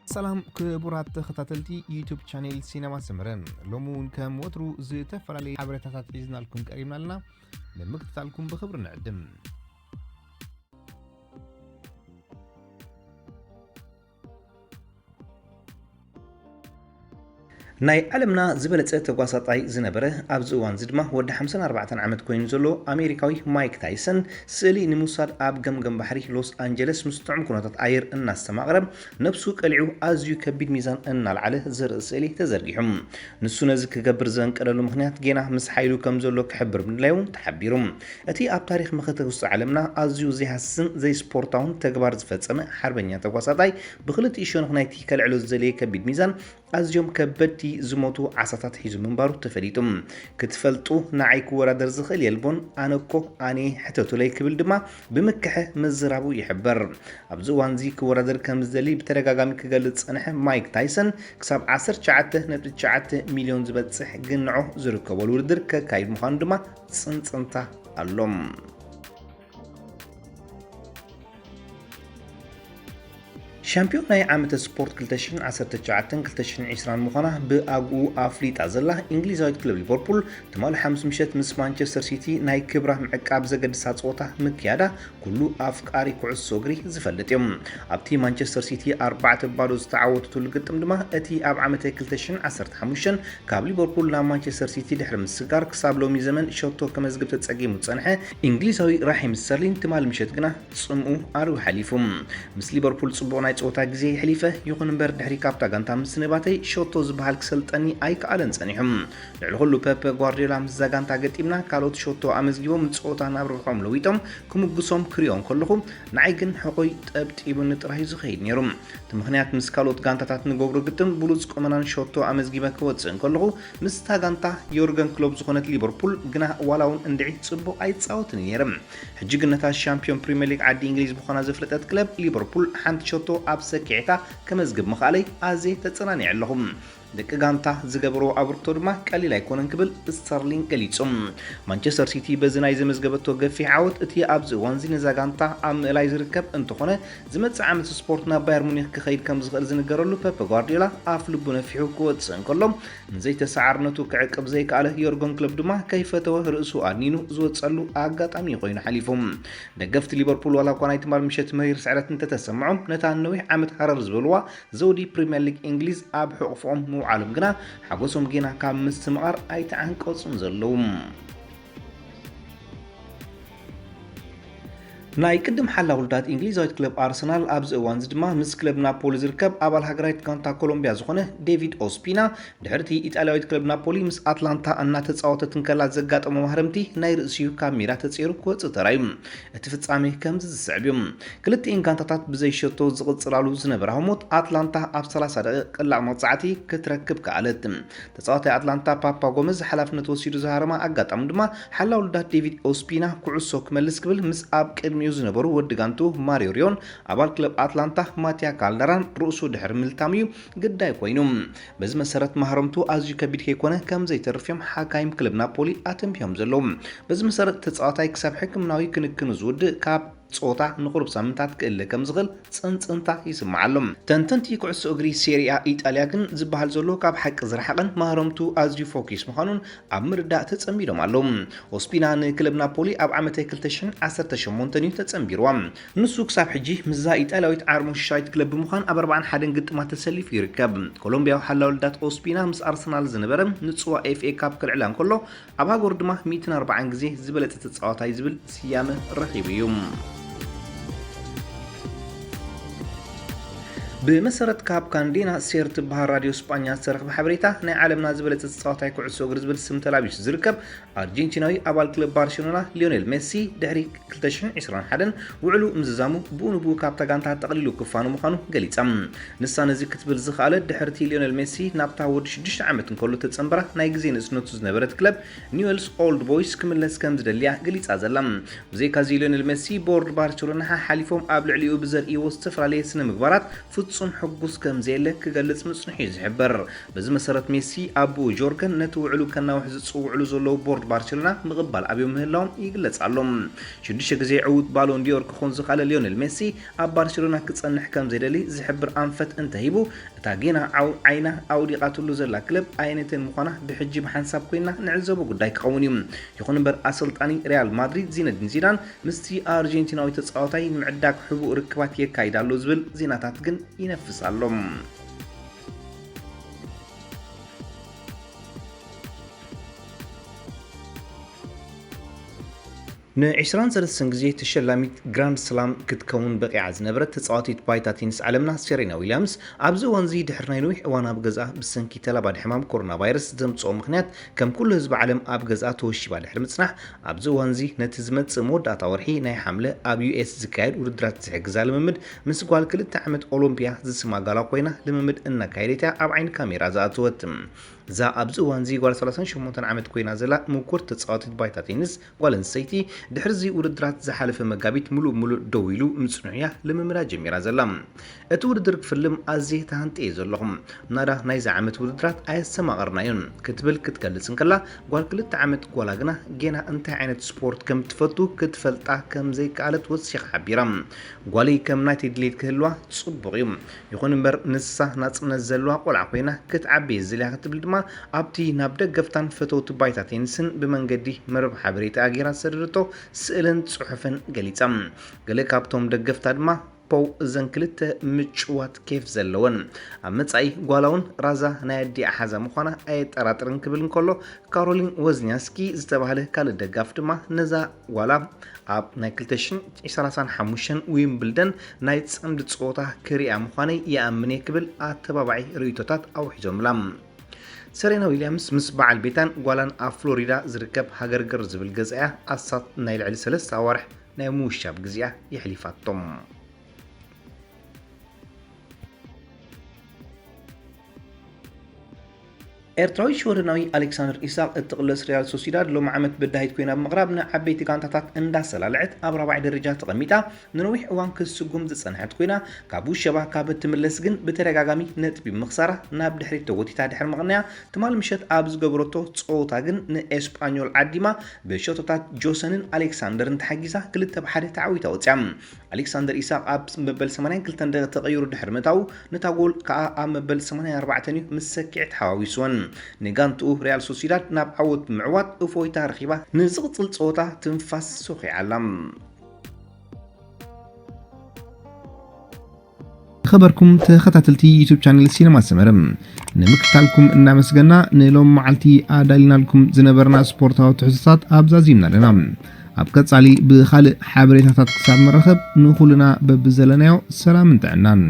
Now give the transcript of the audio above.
ሰላም ክቡራት ተኸታተልቲ ዩቱብ ቻኔል ሲነማ ሰመረ፣ ሎሚ እውን ከም ወትሩ ዝተፈላለዩ ሓበሬታታት ሒዝናልኩም ቀሪብና ኣለና። ንምክትታልኩም ብኽብሪ ንዕድም። ናይ ዓለምና ዝበለጸ ተጓሳጣይ ዝነበረ፣ ኣብዚ እዋን እዚ ድማ ወዲ ሓምሳን ኣርባዕተን ዓመት ኮይኑ ዘሎ ኣሜሪካዊ ማይክ ታይሰን፣ ስእሊ ንምውሳድ ኣብ ገምገም ባሕሪ ሎስ ኣንጀለስ ምስ ጥዑም ኩነታት ኣየር እናስተማቕረ፣ ነብሱ ቀሊዑ ኣዝዩ ከቢድ ሚዛን እናልዓለ ዘርኢ ስእሊ ተዘርጊሑ። ንሱ ነዚ ክገብር ዘንቀለሉ ምኽንያት ጌና ምስ ሓይሉ ከም ዘሎ ክሕብር ምድላዩ ተሓቢሩ። እቲ ኣብ ታሪኽ መኸተ ውስጥ ዓለምና ኣዝዩ ዘይሃስስን ዘይስፖርታውን ተግባር ዝፈጸመ ሓርበኛ ተጓሳጣይ፣ ብክልቲኡ ሸነኽ ናይቲ ከልዕሎ ዝደለየ ከቢድ ሚዛን ኣዝዮም ከበድቲ ዝሞቱ ዓሳታት ሒዙ ምንባሩ ተፈሊጡ። ክትፈልጡ፣ ንዓይ ክወዳደር ዝኽእል የልቦን፣ ኣነ እኮ ኣነ፣ ሕተቱለይ ክብል ድማ ብምክሐ ምዝራቡ ይሕበር። ኣብዚ እዋን እዚ ክወዳደር ከም ዝደሊ ብተደጋጋሚ ክገልጽ ዝጸንሐ ማይክ ታይሰን፣ ክሳብ ዓሰርተ ትሽዓተ ነጥቢ ትሽዓተ ሚልዮን ዝበጽሕ ግንዖ ዝርከበሉ ውድድር ከካይድ ምዃኑ ድማ ጽንጽንታ ኣሎ። ሻምፒዮን ናይ ዓመተ ስፖርት ክልተ ሽሕን ዓሰርተ ትሽዓተን ክልተ ሽሕን ዕስራን ምዃና ብኣግኡ ኣፍሊጣ ዘላ እንግሊዛዊት ክለብ ሊቨርፑል፣ ትማሊ ሓሙስ ምሸት ምስ ማንቸስተር ሲቲ ናይ ክብራ ምዕቃብ ዘገድሳ ጸወታ ምክያዳ ኩሉ ኣፍቃሪ ኩዕሶ እግሪ ዝፈልጥ እዩ። ኣብቲ ማንቸስተር ሲቲ ኣርባዕተ ባዶ ዝተዓወተትሉ ግጥም ድማ፣ እቲ ኣብ ዓመተ ክልተ ሽሕን ዓሰርተ ሓሙሽተን ካብ ሊቨርፑል ናብ ማንቸስተር ሲቲ ድሕሪ ምስጋር ክሳብ ሎሚ ዘመን ሸቶ ከመዝግብ ተጸጊሙ ዝጸንሐ እንግሊዛዊ ራሂም ስተርሊን ትማሊ ምሸት ግና ጽምኡ ኣርዩ ሓሊፉ። ምስ ሊቨርፑል ጽቡቕ ናይ ጸወታ ግዜ የሕሊፈ፣ ይኹን እምበር ድሕሪ ካብታ ጋንታ ምስንባተይ ሸቶ ዝበሃል ክሰልጠኒ ኣይከኣለን ጸኒሑ። ልዕሊ ኩሉ ፔፐ ጓርዲዮላ ምስዛ ጋንታ ገጢምና ካልኦት ሸቶ ኣመዝጊቦም ንጸወታ ናብ ርብሖም ለዊጦም ክምጉሶም ክሪኦ እንከለኹ፣ ንዓይ ግን ሕቖይ ጠብጢቡኒ ጥራይ እዩ ዝኸይድ ነይሩ። እቲ ምኽንያት ምስ ካልኦት ጋንታታት ንገብሮ ግጥም ብሉጽ ቁመናን ሸቶ ኣመዝጊበ ክወጽእ እንከለኹ፣ ምስታ ጋንታ ዮርገን ክሎፕ ዝኾነት ሊቨርፑል ግና ዋላ እውን እንድዒ ጽቡቕ ኣይጻወትን እዩ ነይረ። ሕጂ ግን ነታ ሻምፒዮን ፕሪምየር ሊግ ዓዲ እንግሊዝ ምዃና ዘፍለጠት ክለብ ሊቨርፑል ሓንቲ ሸቶ ኣብ ሰኪዔታ ከመዝግብ ምኽኣለይ ኣዝየ ተጸናኒዐ ኣለኹ። ደቂ ጋንታ ዝገበርዎ ኣበርክቶ ድማ ቀሊል ኣይኮነን ክብል ስተርሊንግ ገሊጹ። ማንቸስተር ሲቲ በዚ ናይ ዘመዝገበቶ ገፊሕ ዓወት እቲ ኣብዚ እዋን እዚ ነዛ ጋንታ ኣብ ምእላይ ዝርከብ እንተኾነ፣ ዝመጽእ ዓመት ስፖርት ናብ ባየር ሙኒክ ክኸይድ ከም ዝኽእል ዝንገረሉ ፔፕ ጓርዲዮላ ኣፍ ልቡ ነፊሑ ክወጽእ እንከሎ፣ ንዘይተሰዓርነቱ ክዕቅብ ዘይከኣለ ዮርገን ክሎፕ ድማ ከይፈተወ ርእሱ ኣድኒኑ ዝወጸሉ ኣጋጣሚ ኮይኑ ሓሊፉ። ደገፍቲ ሊቨርፑል ዋላ እኳ ናይ ትማል ምሸት መሪር ስዕረት እንተተሰምዖም፣ ነታ ነዊሕ ዓመት ሃረር ዝበልዋ ዘውዲ ፕሪምየር ሊግ እንግሊዝ ኣብ ሕቑፎም ምውዓሎም ግና ሓጎሶም ጌና ካብ ምስትምቓር ኣይተዓንቀጹን ዘለዉ። ናይ ቅድም ሓላው ውልዳት እንግሊዛዊት ክለብ ኣርሰናል ኣብዚ እዋን እዚ ድማ ምስ ክለብ ናፖሊ ዝርከብ ኣባል ሃገራዊት ጋንታ ኮሎምቢያ ዝኾነ ዴቪድ ኦስፒና፣ ድሕርቲ ኢጣልያዊት ክለብ ናፖሊ ምስ ኣትላንታ እናተጻወተት እንከላ ዘጋጠሞ ማህረምቲ ናይ ርእሲኡ ካብ ሜዳ ተጸይሩ ክወጽእ ተራእዩ። እቲ ፍጻሜ ከምዚ ዝስዕብ እዩ። ክልቲኤን ጋንታታት ብዘይሸቶ ዝቕጽላሉ ዝነበረ ህሞት ኣትላንታ ኣብ ሰላሳ ደቂቕ ቅላዕ መቕጻዕቲ ክትረክብ ከኣለት። ተጻዋታይ ኣትላንታ ፓፓ ጎመዝ ሓላፍነት ወሲዱ ዝሃረማ ኣጋጣሚ ድማ ሓላው ልዳት ዴቪድ ኦስፒና ኩዕሶ ክመልስ ክብል ምስ ኣብ ቅድሚኡ ዝነበሩ ወዲ ጋንቱ ማሪዮ ሪዮን ኣባል ክለብ ኣትላንታ ማቲያ ካልደራን ርእሱ ድሕሪ ምልታም እዩ ግዳይ ኮይኑ። በዚ መሰረት ማህረምቱ ኣዝዩ ከቢድ ከይኮነ ከም ዘይተርፍ እዮም ሓካይም ክለብ ናፖሊ ኣተንቢሆም ዘለዉ። በዚ መሰረት ተጻዋታይ ክሳብ ሕክምናዊ ክንክኑ ዝውድእ ካብ ጾታ ንቁሩብ ሳምንታት ክእለ ከም ዝኽእል ጽንጽንታ ይስማዕ ኣሎ። ተንተንቲ ኩዕሶ እግሪ ሴሪያ ኢጣልያ ግን ዝበሃል ዘሎ ካብ ሓቂ ዝረሓቐን ማህረምቱ ኣዝዩ ፎኪስ ምዃኑን ኣብ ምርዳእ ተጸሚዶም ኣለዉ። ኦስፒና ንክለብ ናፖሊ ኣብ ዓመተ ክልተ ሽሕን ዓሰርተ ሸሞንተን እዩ ተጸንቢርዋ። ንሱ ክሳብ ሕጂ ምስዛ ኢጣልያዊት ዓርሞሽሻዊት ክለብ ብምዃን ኣብ ኣርባዓን ሓደን ግጥማት ተሰሊፉ ይርከብ። ኮሎምቢያዊ ሓላው ልዳት ኦስፒና ምስ ኣርሰናል ዝነበረ ንጽዋ ኤፍ ኤ ካፕ ክልዕላ እንከሎ፣ ኣብ ሃገሩ ድማ ሚእትን ኣርባዓን ግዜ ዝበለጸ ተጻዋታይ ዝብል ስያመ ረኺቡ እዩ። ብመሰረት ካብ ካንዴና ሴር ትበሃል ራድዮ ስጳኛ ዝተረኽበ ሓበሬታ፣ ናይ ዓለምና ዝበለጸ ተጻዋታይ ኩዕሶ እግሪ ዝብል ስም ተላቢሱ ዝርከብ ኣርጀንቲናዊ ኣባል ክለብ ባርሴሎና ሊዮኔል ሜሲ፣ ድሕሪ ክልተ ሽሕን ዕስራን ሓደን ውዕሉ ምዝዛሙ፣ ብኡ ንብኡ ካብታ ጋንታ ጠቕሊሉ ክፋኑ ምዃኑ ገሊጻ። ንሳ ነዚ ክትብል ዝኸኣለት፣ ድሕርቲ ሊዮኔል ሜሲ ናብታ ወዲ ሽዱሽተ ዓመት እንከሎ ተጸንበራ ናይ ግዜ ንእስነቱ ዝነበረት ክለብ ኒውዌልስ ኦልድ ቦይስ ክምለስ ከም ዝደልያ ገሊጻ ዘላ። ብዘይካዚ፣ ሊዮኔል ሜሲ ቦርድ ባርሴሎና ሓሓሊፎም ኣብ ልዕሊኡ ብዘርእይዎ ዝተፈላለየ ስነ ምግባራት ፍጹም ፍጹም ሕጉስ ከም ዘየለ ክገልጽ ምጽንሑ እዩ ዝሕበር። በዚ መሰረት ሜሲ ኣቦኡ ጆርገን ነቲ ውዕሉ ከናውሕ ዝጽውዕሉ ዘለዉ ቦርድ ባርሴሎና ምቕባል ኣብዮም ምህላዎም ይግለጽ ኣሎ። ሽዱሽተ ግዜ ዕዉት ባሎን ዲዮር ክኾን ዝኸኣለ ሊዮኔል ሜሲ ኣብ ባርሴሎና ክጸንሕ ከም ዘይደሊ ዝሕብር ኣንፈት እንተሂቡ፣ እታ ጌና ዓይና ኣውዲቓትሉ ዘላ ክለብ ኣየነይተን ምዃና ብሕጂ ብሓንሳብ ኮይና ንዕዘቦ ጉዳይ ክኸውን እዩ። ይኹን እምበር ኣሰልጣኒ ሪያል ማድሪድ ዚነዲን ዚዳን ምስቲ ኣርጀንቲናዊ ተጻዋታይ ንምዕዳግ ሕቡእ ርክባት የካይድ ኣሎ ዝብል ዜናታት ግን ይነፍስ ኣሎ። ንዕስራን ሰለስተን ግዜ ተሸላሚት ግራንድ ስላም ክትከውን በቒዓ ዝነበረት ተጻዋቲት ባይታ ቴኒስ ዓለምና ሴሬና ዊልያምስ ኣብዚ እዋንዚ ድሕሪ ናይ ነዊሕ እዋን ኣብ ገዝኣ ብሰንኪ ተላባዲ ሕማም ኮሮና ቫይረስ ዘምጽኦ ምኽንያት ከም ኩሉ ህዝቢ ዓለም ኣብ ገዝኣ ተወሺባ ድሕሪ ምጽናሕ ኣብዚ እዋንዚ ነቲ ዝመጽእ መወዳእታ ወርሒ ናይ ሓምለ ኣብ ዩ ኤስ ዝካየድ ውድድራት ዝሕግዛ ልምምድ ምስ ጓል ክልተ ዓመት ኦሎምፒያ ዝስማ ጋላ ኮይና ልምምድ እናካየደት እያ ኣብ ዓይኒ ካሜራ ዝኣተወት። እዛ ኣብዚ እዋንዚ ጓል ሰላሳን ሸሞንተን ዓመት ኮይና ዘላ ምኩር ተጻዋቲት ባይታ ቴኒስ ጓል ኣንስተይቲ ድሕሪዚ ውድድራት ዝሓለፈ መጋቢት ምሉእ ብምሉእ ደው ኢሉ ምጽንሑ እያ ልምምዳ ጀሚራ ዘላ። እቲ ውድድር ክፍልም ኣዝየ ተሃንጥየ ዘለኹ። ናዳ ናይዚ ዓመት ውድድራት ኣየስተማቐርናዮን ክትብል ክትገልጽ እንከላ፣ ጓል ክልተ ዓመት ጓላ ግና ጌና እንታይ ዓይነት ስፖርት ከም ትፈቱ ክትፈልጣ ከም ዘይከኣለት ወሲኻ ሓቢራ። ጓለይ ከም ናተይ ድሌት ክህልዋ ጽቡቕ እዩ። ይኹን እምበር ንሳ ናጽነት ዘለዋ ቆልዓ ኮይና ክትዓቢ እየ ዝደልያ ክትብል ድማ ኣብቲ ናብ ደገፍታን ፈተውቲ ባይታ ቴኒስን ብመንገዲ መርበብ ሓበሬታ ኣጌራ ዝሰደደቶ ስእልን ጽሑፍን ገሊጻ። ገለ ካብቶም ደገፍታ ድማ ፖው እዘን ክልተ ምጭዋት ኬፍ ዘለወን ኣብ መጻኢ ጓላ እውን ራዛ ናይ ኣዲኣ ሓዛ ምዃና ኣየጠራጥርን ክብል እንከሎ ካሮሊን ወዝኒያስኪ ዝተባህለ ካልእ ደጋፍ ድማ ነዛ ጓላ ኣብ ናይ ክልተ ሽሕን ሰላሳን ሓሙሽተን ዊምብልደን ናይ ጽምዲ ጸወታ ክሪኣ ምዃነይ ይኣምን እየ ክብል ኣተባባዒ ርእይቶታት ኣውሒዞምላ። ሰሬና ዊልያምስ ምስ በዓል ቤታን ጓላን ኣብ ፍሎሪዳ ዝርከብ ሃገርገር ዝብል ገዛያ ኣሳት ናይ ልዕሊ ሰለስተ ኣዋርሕ ናይ ምውሻብ ግዜኣ የሕሊፋቶም። ኤርትራዊ ሽወደናዊ ኣሌክሳንደር ኢሳቕ እትቕለስ ሪያል ሶሲዳድ ሎሚ ዓመት በዳሂት ኮይና ብምቕራብ ንዓበይቲ ጋንታታት እንዳሰላለዐት ኣብ ራብዓይ ደረጃ ተቐሚጣ ንነዊሕ እዋን ክትስጉም ዝጸንሐት ኮይና ካብ ውሸባ ካብ እትምለስ ግን ብተደጋጋሚ ነጥቢ ብምኽሳራ ናብ ድሕሪት ተጎቲታ ድሕሪ ምቕንያ ትማል ምሸት ኣብ ዝገበረቶ ጸወታ ግን ንኤስጳኞል ዓዲማ ብሸቶታት ጆሰንን ኣሌክሳንደርን ተሓጊዛ ክልተ ብ ሓደ ተዓዊታ ወጽያ። ኣሌክሳንደር ኢሳቕ ኣብ መበል ሰማንያን ክልተን ደቂቕ ተቐይሩ ድሕሪ ምእታዉ፣ ነታ ጎል ከኣ ኣብ መበል ሰማንያን ኣርባዕተን እዩ ምስ ሰኪዐት ሓዋዊስወን። ንጋንትኡ ሪያል ሶሲዳድ ናብ ዓወት ብምዕዋት እፎይታ ረኺባ ንዝቕጽል ጸወታ ትንፋስ ሶኺዓ ኣላ። ዝኸበርኩም ተኸታተልቲ ዩቱብ ቻነል ሲነማ ሰመረ፣ ንምክታልኩም እናመስገና ንሎም መዓልቲ ኣዳሊናልኩም ዝነበርና ስፖርታዊ ትሕዝቶታት ኣብዛዚምና ኣለና። ኣብ ቀጻሊ ብኻልእ ሓበሬታታት ክሳብ ንራኸብ ንኹልና በብዘለናዮ ሰላምን ጥዕናን።